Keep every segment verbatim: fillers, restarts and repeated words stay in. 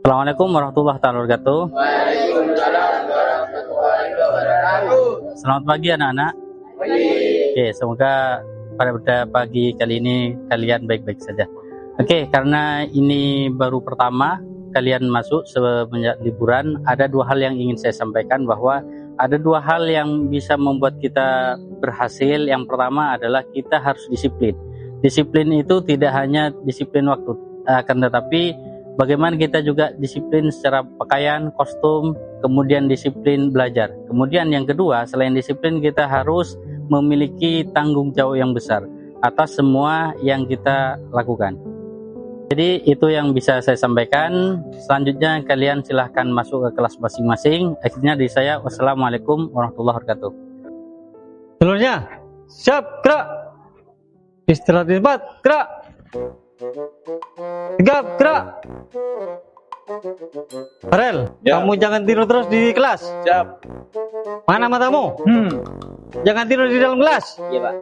Assalamualaikum warahmatullahi taala wabarakatuh. Selamat pagi, anak-anak. Oke, semoga pada pagi kali ini kalian baik-baik saja. Oke, karena ini baru pertama kalian masuk semenjak liburan, ada dua hal yang ingin saya sampaikan, bahwa ada dua hal yang bisa membuat kita berhasil. Yang pertama adalah kita harus disiplin. Disiplin itu tidak hanya disiplin waktu, akan tetapi bagaimana kita juga disiplin secara pakaian, kostum, kemudian disiplin belajar. Kemudian yang kedua, selain disiplin, kita harus memiliki tanggung jawab yang besar atas semua yang kita lakukan. Jadi, itu yang bisa saya sampaikan. Selanjutnya, kalian silahkan masuk ke kelas masing-masing. Akhirnya dari saya, wassalamualaikum warahmatullahi wabarakatuh. Seluruhnya, siap, gerak. Istirahat di tempat, gerak. Tegap, gerak. Farel, Ya. kamu jangan tidur terus di kelas. Siap. Mana matamu? Hmm. Jangan tidur di dalam kelas. Iya, Pak.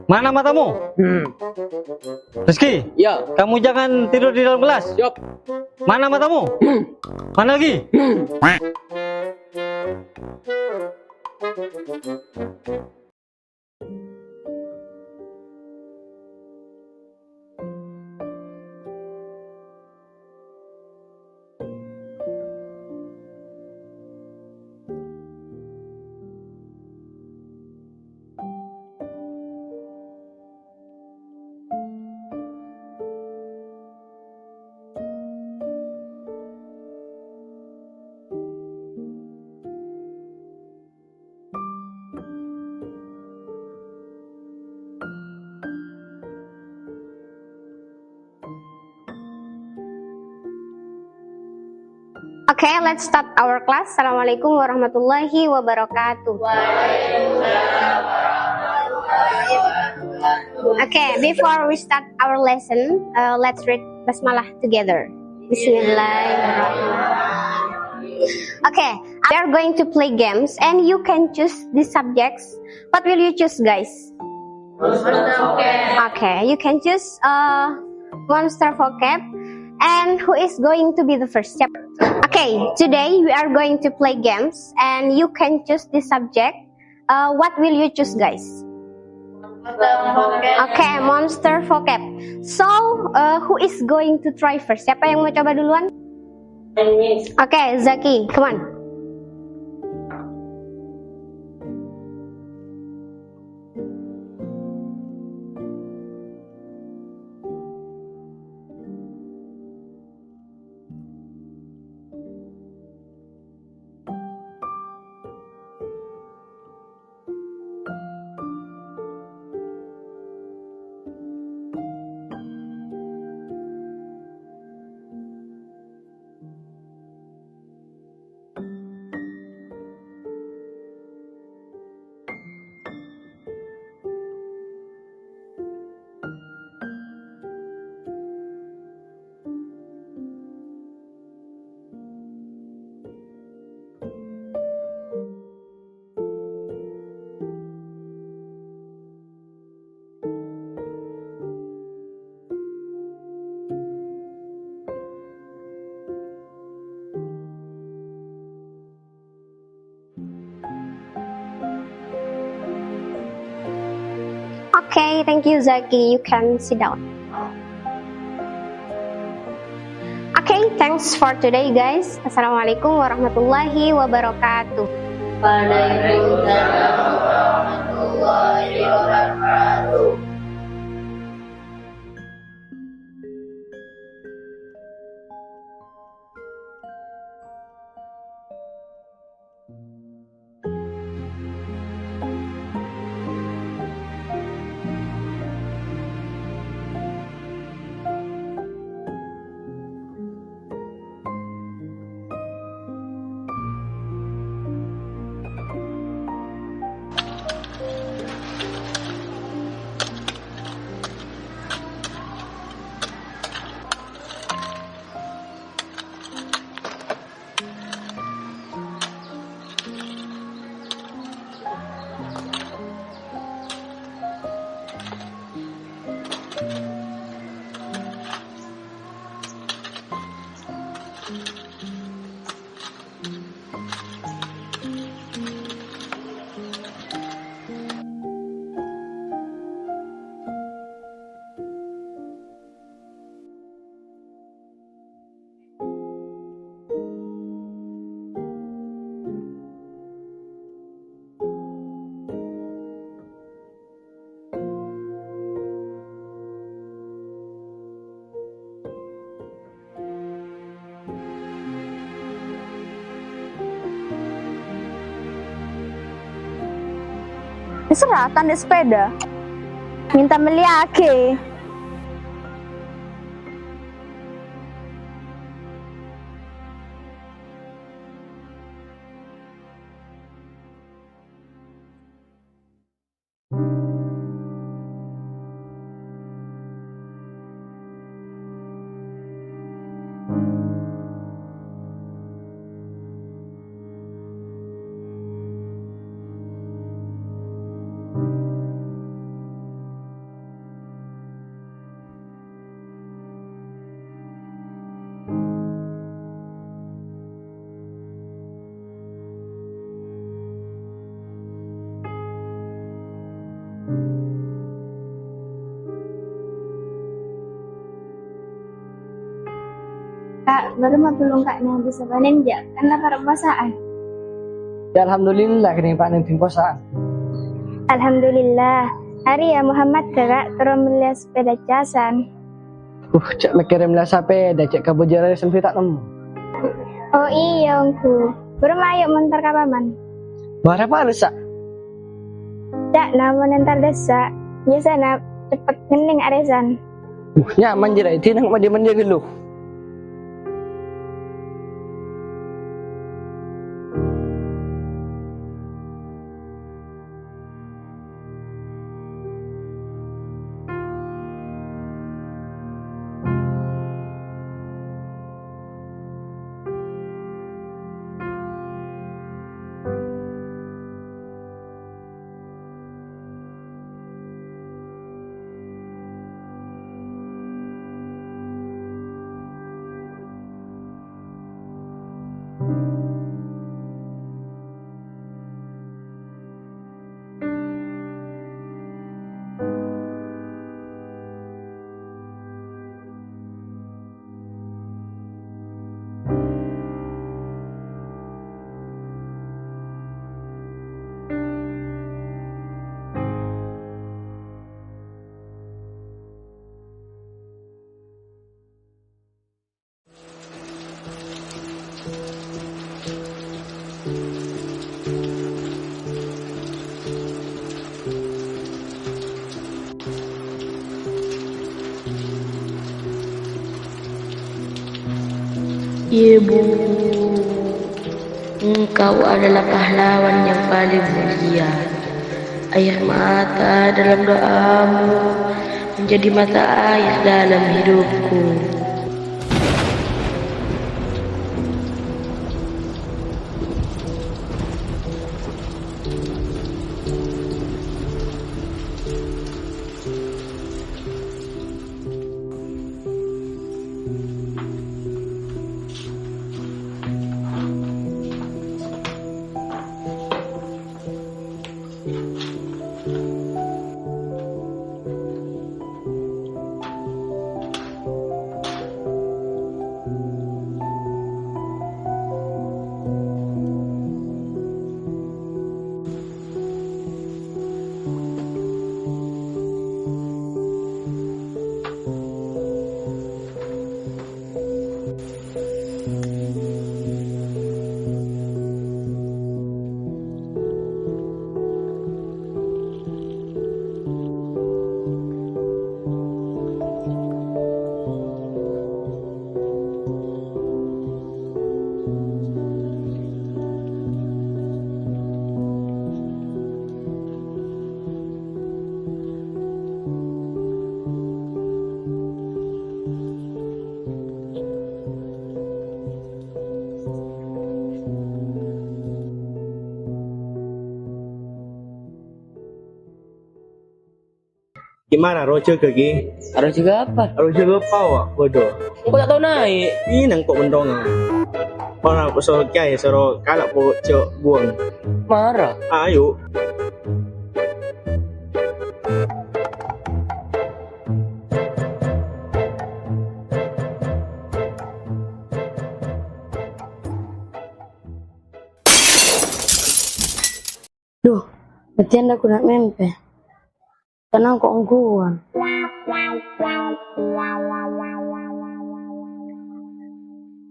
Mana matamu? Hmm. Rizky, Ya. kamu jangan tidur di dalam kelas. Siap. Mana matamu? Hmm. Mana lagi? Hmm. Okay, let's start our class. Assalamualaikum warahmatullahi wabarakatuh. Okay, before we start our lesson, uh, let's read Basmalah together. Bismillahirrahmanirrahim. Okay, we are going to play games and you can choose the subjects. What will you choose, guys? Monster vocab. Okay, you can choose uh, monster vocab. And who is going to be the first? Siapa? Okay, today we are going to play games and you can choose the subject. Uh, what will you choose, guys? Monster vocab. Okay, monster vocab. So, uh, who is going to try first? Siapa yang mau coba duluan? Miss. Okay, Zaki, come on. Okay, thank you, Zaki. You can sit down. Okay, thanks for today, guys. Assalamualaikum warahmatullahi wabarakatuh. Waalaikumsalam warahmatullahi wabarakatuh. Terserah, ta' andi' sepeda. Minta mellèyaghi. Ka', bârâmma bulung ka'dinto bisa panèn, jhâ' kan la para' posa'an? Yâ, alhamdulillah, kènè' panèn ding posa'an. Alhamdulillah. Arèya Muhammad, Ka', terro mellèya sepeda casan. Uh, jhâ' mèkkèrè mellèya sepeda, jhâ' kabâjârân sèmbi ta' nemmo. Oh iyâ, ongghu. Bârâmma ayo' montor ka Paman. Bârâmma lu, Sa'? Jhâ' na mon entar dâssa', biyasana ceppet ngennèng arèsan. Uh, nyaman jârèya, dhinèng ma' dhi-mandhi ghâllu. Ibu, engkau adalah pahlawan yang paling mulia. Air mata dalam doamu menjadi mata air dalam hidupku. Gimana, aro jâgâ, Ki? Aro jâgâ apa? Aro jâgâ apa, Wak? Waduh. Engko' ta' tao naè'. Ih, nang ko' bendongan. Ora, ko' so kèya, soro kala' po jâ' buwâng. Mara. Ayo. Duh, bâdhiyân la ghuna mèmpè. Tenang ko' ongghuwân.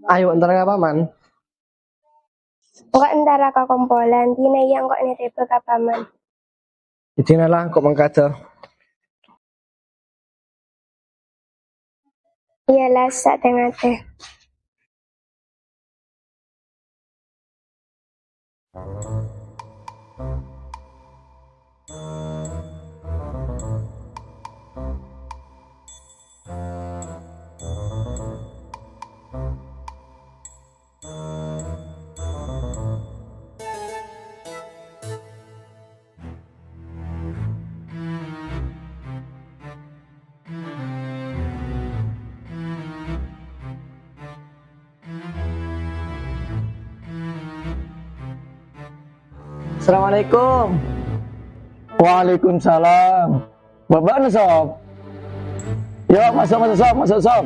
Ayo, entara ka Paman. Engko' entara ka kompolan, dinah iyâ engko' nèrèbhâ ka Paman. Dhâddhina la, engko' mangkada. Iyâ la, sa' tè-ngatè. Assalamualaikum. Waalaikumsalam. Bâbâ'na, Sob? Yo, maso', maso', Sob, maso', Sob.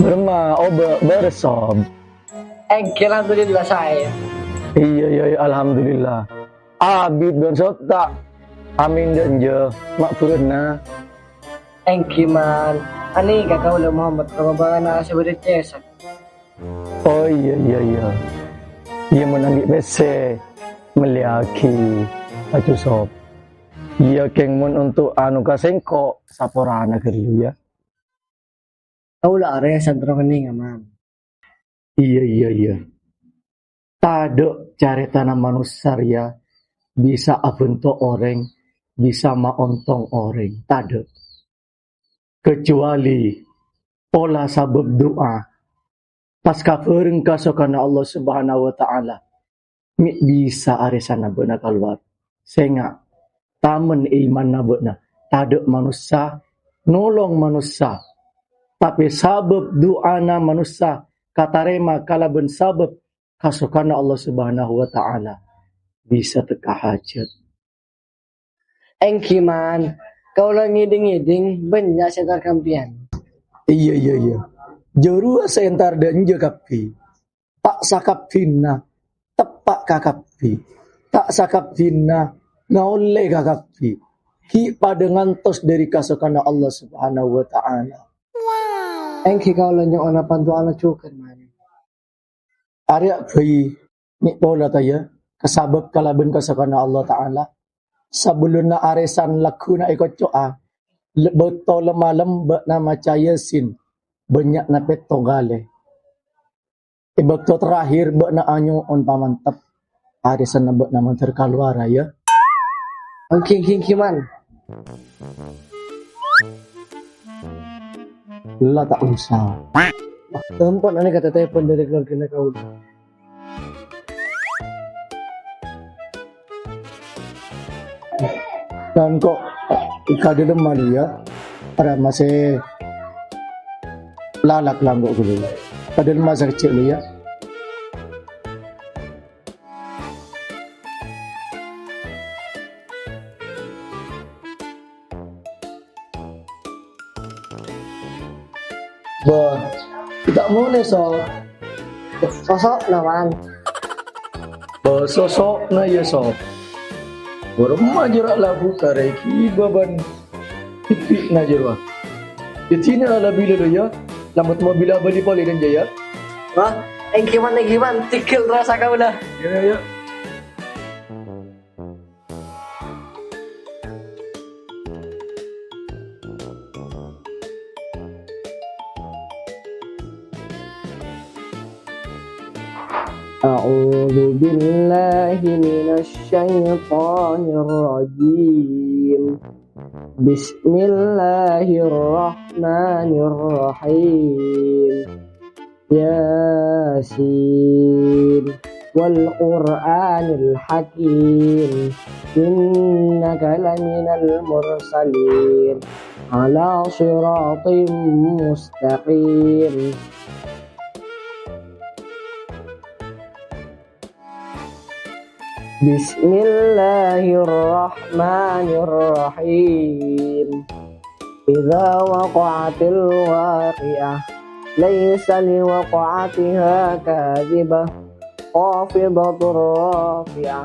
Bârâmma, oh, bâ-, bârâs, Sob. Èngghi, alhamdulillah, saè. Iyâ, iyâ, iyâ, alhamdulillah. Abit bân Sob ta' amèn dâ' enjâ, ma' bhuruna. Èngghi, Man. Anèka kaulâ Muhammad, rombonganna sè bâdâ cèsèk. Oh, iyâ, iyâ, iyâ. Iyâ, mon angghi' pèssè, mellèyaghi, aju Sob. Iyâ, kèng mon onto' anu ka sèngko', saporana ghâllu, yâ. Kaulâ arèya sè terro ngennèng, Man. Iyâ, iyâ, iyâ. Tadâ' carètana manossa rèya bisa abhânto orèng, bisa maontong orèng. Tadâ'. Kecuali pola sabâb du'a, pas kabhâreng kasokanna Allah Subhanahu wa Ta'ala, mè' bisa arèsanna bâ'na kalowar. Sènga', tamen è imanna bâ'na, tadâ' manossa nolong manossa, tapè sabâb du'ana manossa katarèma kalabân sabâb kasokanna Allah Subhanahu wa Ta'ala, bisa tekka hajhât. Èngghi, Man, kaulâ ngèdhing-ngèdhing bânnya' sè èntar ka sampèyan. Iyâ, iyâ, iyâ. Jârowa sè èntar dâ' enjâ kabbhi. Ta' sakabbhina teppa' ka kabbhi. Ta' sakabbhina ngaollè ka kabbhi. Ghi' padâ ngantos dâri kasokanna Allah Subhanahu wa Ta'ala. Èngghi kaulâ nyo'ona bantuanna jhughân, Man. Arèya bhâi mè' pola ta' iyâ, kasabâb kalabân kasokanna Allah Ta'ala. Sabellunna arèsan lagghuna èkocco'a, le-, bâkto lem-malem bâ'na maca Yasin bânnya'na pètto kalè. È bâkto terakhir bâ'na anyo'on pamantep, arèsanna bâ'na mandhâr kalowara, yâ. Èngghi, èngghi, èngghi, Man. La ta' osa. Ampon, anèka telepon dâri keluargana kaulâ. Kan ko' kadâlemma, yâ. Arapa sè lalak langgo' ghâllu. Kadâlemma sakejjhâ', yâ. Bâh, ta' molè, Sob. Soso'na, Man. Bâh, soso'na, yâ, Sob. Bârâmma jârâ' labu karè ghibâ bân Pipi'na jârowa. Yâ, dinah la bilâ, yâ. Lamot mobilla abâli polè, dân, yâ. Wah, èngghi, Man, èngghi, Man. Tighâl terros ka kaulâ. Yâ, yâ, yâ. أعوذ بالله من الشيطان الرجيم. بسم الله الرحمن الرحيم. يس والقرآن الحكيم. إنك لمن المرسلين. على صراط مستقيم. بسم الله الرحمن الرحيم. إذا وقعت الواقعة. ليس لوقعتها كاذبة. خافضة رافعة.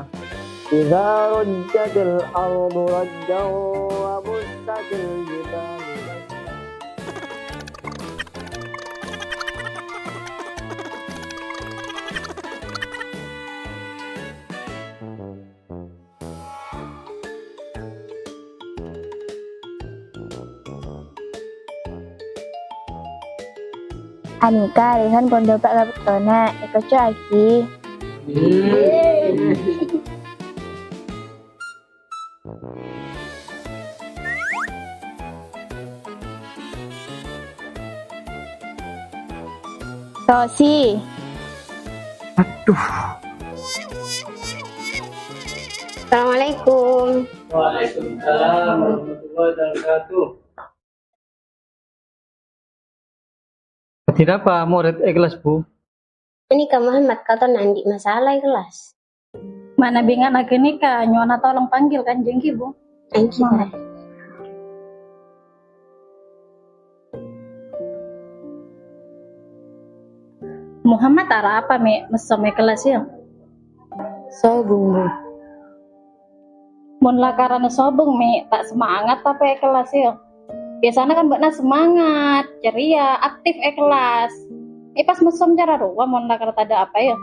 إذا رجت الأرض رجا. وبست الجبال بسا. Anèka arèhan pon dâpa' ka bâktona, èkoco'aghi. Tosi. Aduh. Assalamualaikum. Waalaikumsalam warahmatullahi wabarakatuh. Dhâddhi napa morèd è kellas, Bu? Panèka Muhammad katon andi' masalah è kellas. Manabi ngana ghânèka, nyo'ona tolong panggil Kanjeng Ibu. Èngghi, Pak. Muhammad arapa mè' messom è kellas, yâ? Sobung, Bu. Mon la karana sobung, mè' ta' semangat tapè è kellas, yâ? Biasana kan bâ'na semangat, ceria, aktif è kellas. Mè' pas messom cara rowa mon la karana tadâ' apa, yâ?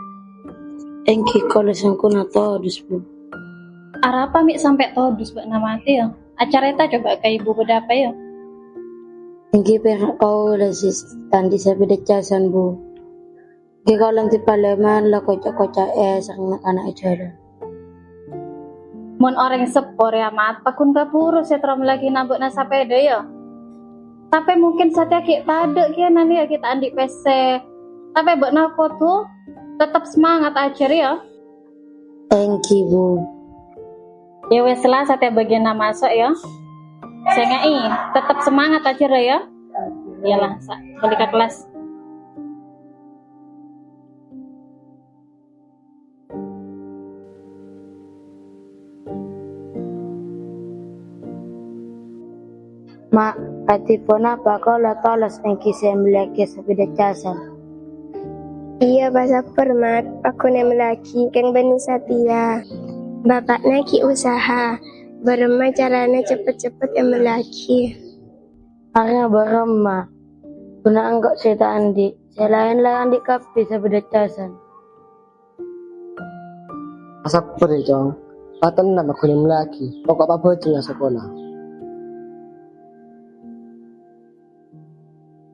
Èngghi kaulâ sengkona todus, Bu. Arapa mè' sampè' todus bâ'na matè, yâ? Acarèta coba ka Ibu bâdâ apa, yâ? Èngghi pèra' kaulâ sè ta' andi' sapèda casan, Bu. Èngghi kaulâ andi' palèman la koca'-koca'è sareng na'-kana' è jhâlân. Mon orèng seppo rèya mat, paggun kabhuru sè terro mellèaghina bâ'na sapèda, yâ. Tapè mungkin satèya ghi' tadâ' kèyanan, yâ, ghi' ta' andi' pèssè. Tapè bâ'na kodhu tettep semangat ajhâr, yâ. Èngghi, Bu. Yâ wes la, satèya bâgiyânna maso', yâ. Sènga'i, tettep semangat ajhâr, yâ. Iyâ la, sa-, bâli ka kellas. Ma', kadhi ponapa kaulâ tolos èngghi sè mellèaghi sapèda casan? Iyâ, pasabbhâr, Mat. Paggun èmellèaghi kèng bânnè satèya. Bapa'na ghi' usaha. Bârâmma carana cepet-cepet èmellèaghi? Arèya bârâmma? Ghuna engko' sè ta' andi', sè laèn la andi' kabbhi sapèda casan. Pasabbhâr, yâ, Cong. Patennang, paggun èmellèaghi. Pokok pabhâjâng asakola.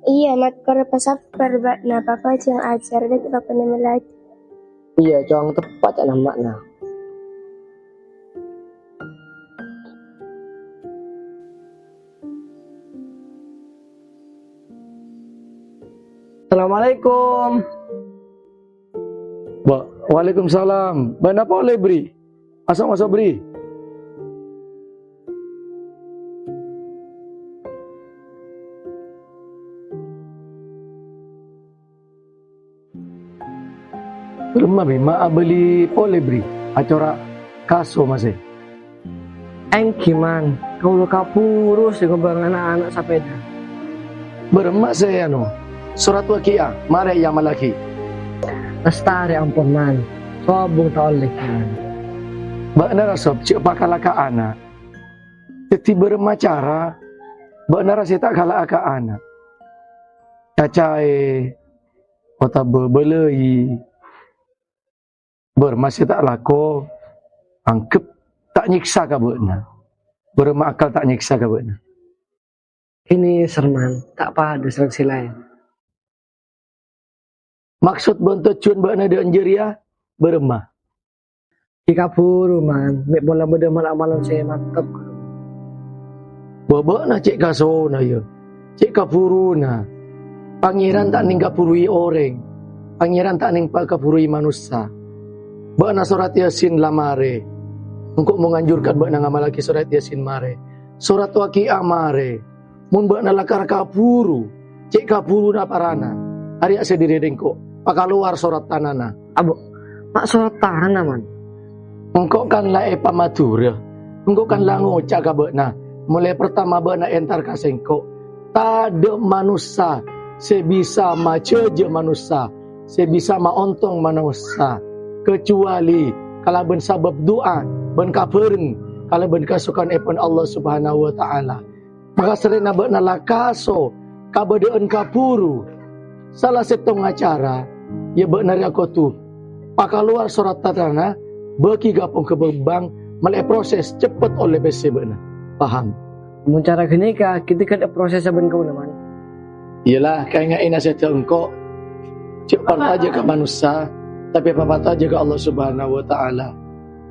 Iyâ, Mat, kor pasabbhâr bâ'na, pabhâjâng ajhâr, dhâddhi paggun èmellèaghi. Iyâ, Cong, teppa' ca'na emma'na. Assalamualaikum. Wa-, waalaikumsalam. Bâ'na polè, Bri? Maso', maso', Bri. Bârâmma, Bri, ma' abâli polè, Bri? Acora' kaso masè. Èngghi, Man, kaulâ kabhuru sè ngombhâng na'-kana' sapèda. Bârâmma sè, ano, sorat waki'a, marè èamallaghi. Lastarè ampon, Man. Sobung ta' ollè, Man. Bâ'na ra sob jhâ' pakalaka'ana. Dhâddhi bârâmma cara bâ'na ra sè ta' kala'a ka ana'? Cacaè, otabâ bâlâi. Bârâmma sè ta' lako, angghep ta' nyèksa ka bâ'na. Bârâmma akal ta' nyèksa ka bâ'na. Kènè, Sarman, ta' padâ sareng sè laèn. Maksod bân tojjhuwân bâ'na dâ' jârèya bârâmma? Ghi' kabhuru, Man, mè' pola bâdâ mal-amalan sè mantep. Bâ-, bâ'na cè' kasona, yâ. Cè' kabhuruna. Pangèran ta' nèng kabhuruwi orèng. Pangèran ta' nèng pa-, kabhuruwi manossa. Bâ'na sorat Yasin la marè. Engko' mo nganjurkan bâ'na ngamallaghi sorat Yasin marè. Sorat Waqi'ah marè. Mon bâ'na lakar kabhuru, cè' kabhuruna parana. Arèya sè dhâri engko', pakalowar sorat tanana. Abo, ma' sorat tana, Man? Engko' kan la èpamadhurâ. Engko' kan la ngoca' ka bâ'na, molaè partama bâ'na entar ka sèngko'. Tadâ' manossa sè bisa majâjâ manossa, sè bisa maontong manossa, kecuali kalabân sabâb du'a bân kabhâreng kalabân kasokanèpon Allah Subhanahu wa Ta'ala. Makassarèna bâ'na la kaso kabâdâ'ân kabhuru. Sala sèttongnga cara, yâ bâ'na rèya kodhu pakalowar sorat tanana, bâgi ka pong-, ka bank, mellè proses, ceppet ollè pèssè bâ'na. Paham? Mon cara ghânèka, kita kan proses sabân kaulâ, Man. Iyalah, kaènga'è nasèhatta engko'. Jhâ' parcajâ ka manossa, tapè paparcajâ ka Allah Subhanahu wa Ta'ala.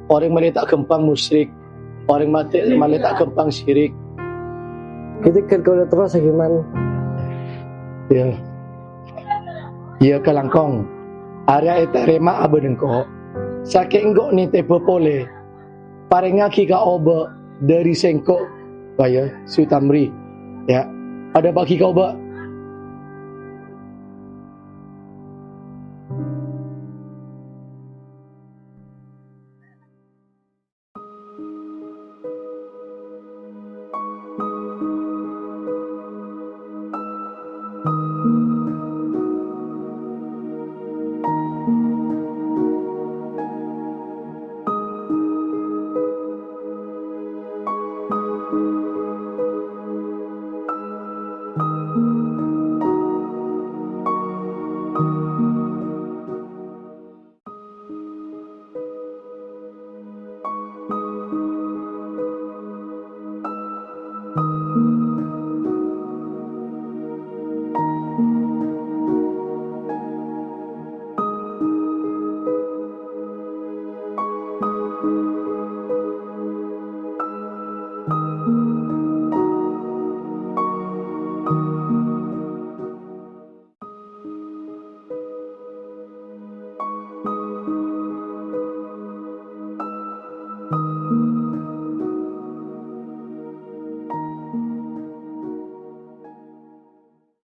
Orèng malè ta' ghâmpang musyrik, orèng matè malè ta' ghâmpang syirik. Ghitè ghân kaulâ terros, Giman. Iyâ. Iyâ, kalangkong. Arèya ètarèma abâ' engko'. Sakèng engko' nètèbhâ polè. Parèngngaghi ka obâ' dhâri sèngko', Buya Sutamri, yâ. Adhâpaghi ka obâ',